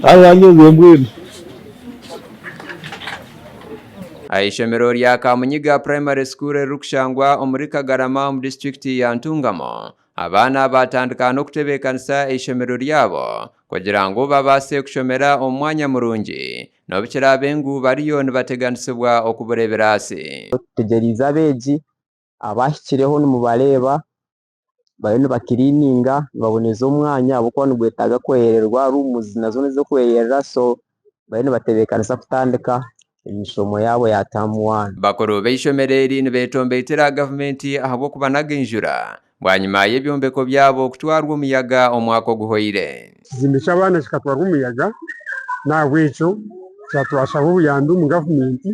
Abaanyozire mbwenu. Aha ishomero rya Kamunyiga Primary School eririkushangwa omuri Kagarama omu disiturikiti ya Ntungamo, abaana baatandika n'okutebeekanisa eishomero ryabo kugira ngu babaase kushomera omu mwanya murungi n'obu kiraabe ngu bariyo nibateganisibwa okubura ebiraasi. Tutegyereize abeegi abahikireho nimubareeba bariyo nibakiriininga nibaboneza omwanya ahabw'okuba nigwetaaga kweyererwa rooms nazo n'ez'okweyerera so bariyo nibatebeekanisa kutandika emishomo yaabo ya term one. Bakuru b'eishomero eri nibetombeitera gavumenti ahabw'okubanaga enjura bwanyima y'ebyombeko byabo kutwarwa omuyaga omwaka oguhwaire. Ekizimbe ky'abaana kikatwarwa omuyaga n'ahabw'ekyo twashaba obuyambi omu gavumenti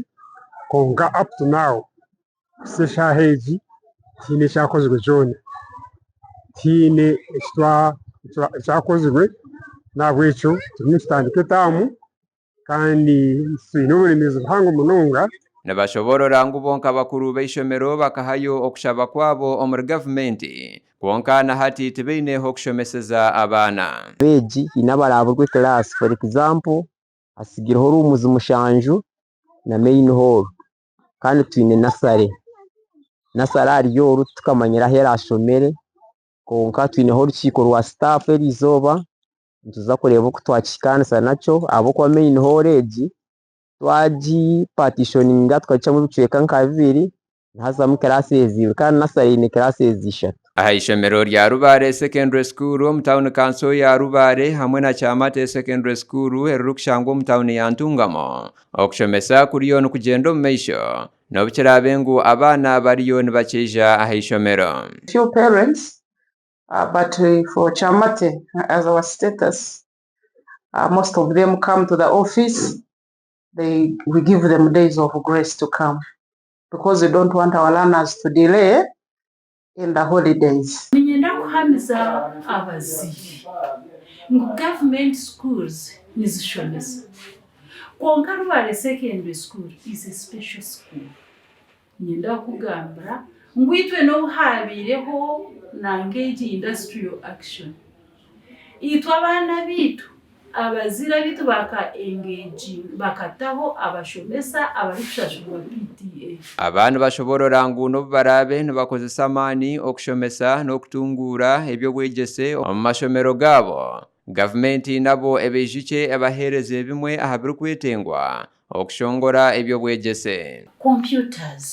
kwonka up to now Kuhitsya eshaaha egi tihaine ekyakozirwe kyona, tihaine ekyakozirwe n'ahabw'ekyo turimu nitutandika etaamu kandi twine oburemeezi buhango munonga. Nibashoboorora ngu bo nka bakuru b'eishomero bakahayo okushaba kwabo omuri gavumenti kwonka na hati tibaine h'okushomeseza abaana. Abeegi haine abaraaburwe kilaasi for example hatsigireho rooms mushanju na main hall. Kandi twine nasare, nasare ahari oru titukamanyire ahu erashomere kwonka twineho orukiiko rwa sitaafu erizooba nituza kureeba oku twakihikaanisa nakyo ahabw'okuba main hall egi twagipatishoninga tukagicwamu ebicweka nka bibiri nihazamu classes ibiri kandi nasare eine classes ishatu. Aha ishomero rya Rubare Secondary School omu tauni kanso ya Rubare hamwe na Kyamate Secondary School eririkushangwa omu tauni ya Ntungamo, Okushomesa kuriyo nikugyenda omu maisho n'obu kiraabe ngu abaana bariyo nibakyeija aha ishomero. Few parents but for Kyamate as our status most of them come to the office they we give them days of grace to come because we don't want our learners to delay in the holidays. Niinyenda kuhamiza abazaire ngu gavumenti schools nizishomesa kwonka Rubare Secondary School is a special school. Niinyenda kukugambira ngu itwe n'obu haabaireho nanka egi industrial action, itwe abaana baitu Abazaire abaitu baka engaginga bakataho abashomesa abarikushashurwa PTA. Aba nibashoborora ngu n'obu baraabe nibakozesa amaani okushomesa n'okutunguura eby'obwegyese omu mashomero gaabo, gavumenti nabo ebaijukye ebaheereze bimwe aha birikwetengwa okushongora eby'obwegyese. Computers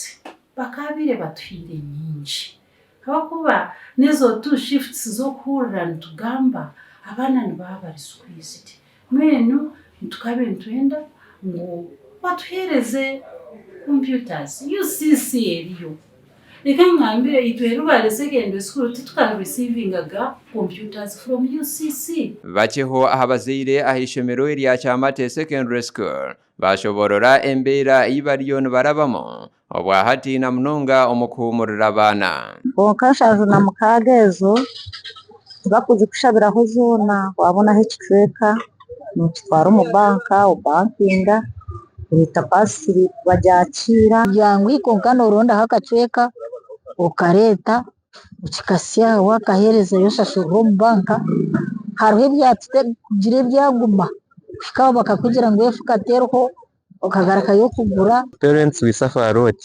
bakaabaire batuhaire nyingi Ahabw'okuba n'ezo tu shifts z'okuhurira nitugamba, abaana nibaba bari squeezed. Mbwenu tukabaire nitwenda ngu batuheereze computers. UCC eriyo. Reka ngambire itwe Rubare Secondary School tituka receivingaga computers from UCC. Bakyeho aha bazaire aha ishomero erya Kyamate Secondary School Baashoboorora embeera ei bariyo nibarabamu obwahati na munonga omu kuhuumurira abaana. Kwonka 76 ezo tibakuzikushabiraho zoona, waabonaho ekicweka nookitwara omu banka obankinga oreeta paasiripu bagyakiira. Byanguhi kwonka noorondaho akacweka okareeta okikasya waakaheerezayo oshashurira omu banka. Hariho ebyatugira ebyaguma kuhika aho bakakugira ngu efuka teriho okagarukayo kugura. Parents we suffer a lot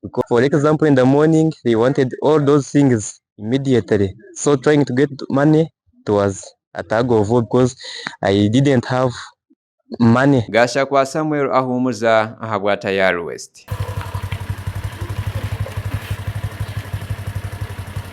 because for example in the morning they wanted all those things immediately so trying to get money it was a tug of war because I didn't have money. Gashakwa Samuel ahuumuza ahabwa Tayari West.